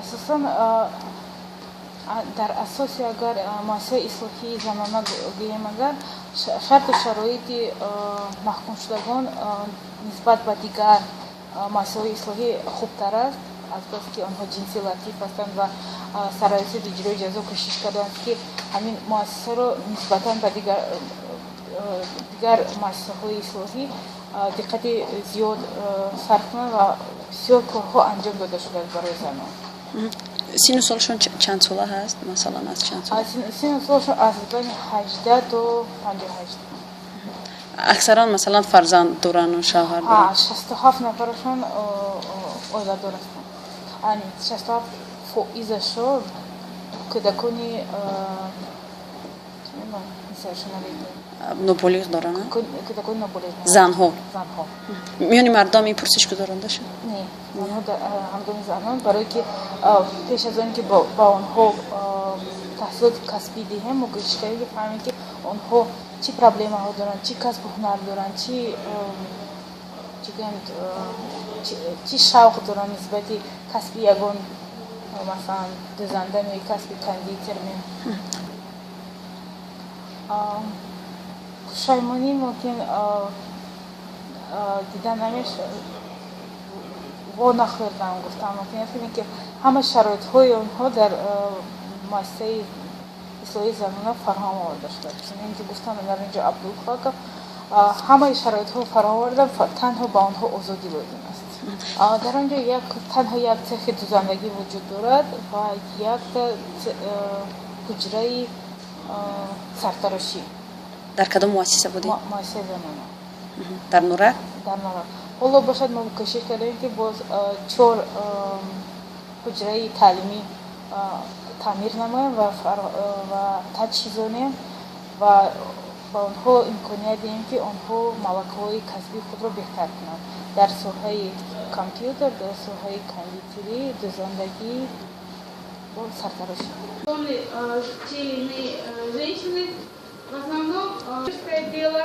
Асосан дар асоси агар муассисаи ислоҳии занона гӯем, агар шарту шароити маҳкумшудагон нисбат ба дигар муассисаҳои ислоҳӣ хубтар аст, азбаски онҳо ҷинси латиф ҳастанд ва сарраёсати иҷрои ҷазо кӯшиш карданд, ки ҳамин муассисаро нисбатан ба дигар муассисаҳои ислоҳӣ диққати зиёд сарф кунанд ва бисёр корҳо анҷом дода шудааст барои занон. Сину солшон чанд сола ҳаст, масалан, аз чанд сол? Сину солшон аз байни 18 то 58. Аксаран, масалан, фарзанд дорану шавҳар доранд? 67 нафарашон оиладор ҳастанд. 67 фоизашо кӯдакони ноболиғ доранд? Кӯдакони ноболиғ. Занҳо? Занҳо. Миёни мардон ин пурсиш гузаронда шуд? Не, онҳо ҳангоми занон, барое ки пеш аз он ки ба онҳо таҳсилоти касбӣ диҳем, мо кӯшиш кардем, ки фаҳмем, ки онҳо чӣ проблемаҳо доранд, чӣ касбу ҳунар доранд, чӣ гӯем, чӣ шавқ доранд нисбати касби ягон, масалан, дӯзанда ё касби кондитер. Пушаймонӣ мумкин дида намешавад, во нахӯрдам гуфтам мумкин аст, ки ҳама шароитҳои онҳо дар муассисаи ислоҳии занона фароҳам оварда шудааст. Чунин ки гуфтам, дар инҷо Абдулхоқов ҳамаи шароитҳо фароҳам оварда, танҳо ба онҳо озодӣ лозим аст. Дар он ҷо як танҳо як цехи дӯзандагӣ вуҷуд дорад ва якта ҳуҷраи сартарошӣ. Дар кадом муассиса будед? Муассисаи занона. Дар Нурак? Дар Нурак. Ҳоло бошад, мо кӯшиш кардем, ки боз чор ҳуҷраи таълимӣ таъмир намоем ва таҷҳизонем ва ба онҳо имконият диҳем, ки онҳо малакаҳои касбии худро беҳтар кунанд дар соҳаи компютер, дар соҳаи кондитерӣ, дӯзандагӣ, сартарошӣ. Те или иные женщины, в основном дело,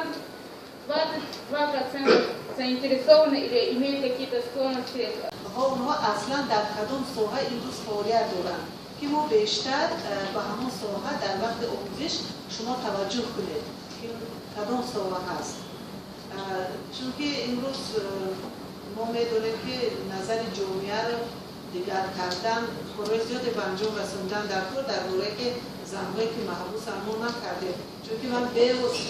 22% заинтересованы или имеют какие-то склонности. Ва онҳо аслан дар кадом соҳа имрӯз фаъолият доранд, ки мо бештар ба ҳамон соҳа дар вақти омӯзиш шумо таваҷҷӯҳ кунед, ки кадом соҳа ҳаст, чунки имрӯз мо медонем, ки назари ҷомеаро дигар кардан, корҳои зиёде ба анҷом расондан дар кор дар бораe ки занҳое ки маҳбусанд мо накардем, чунки ман бевосита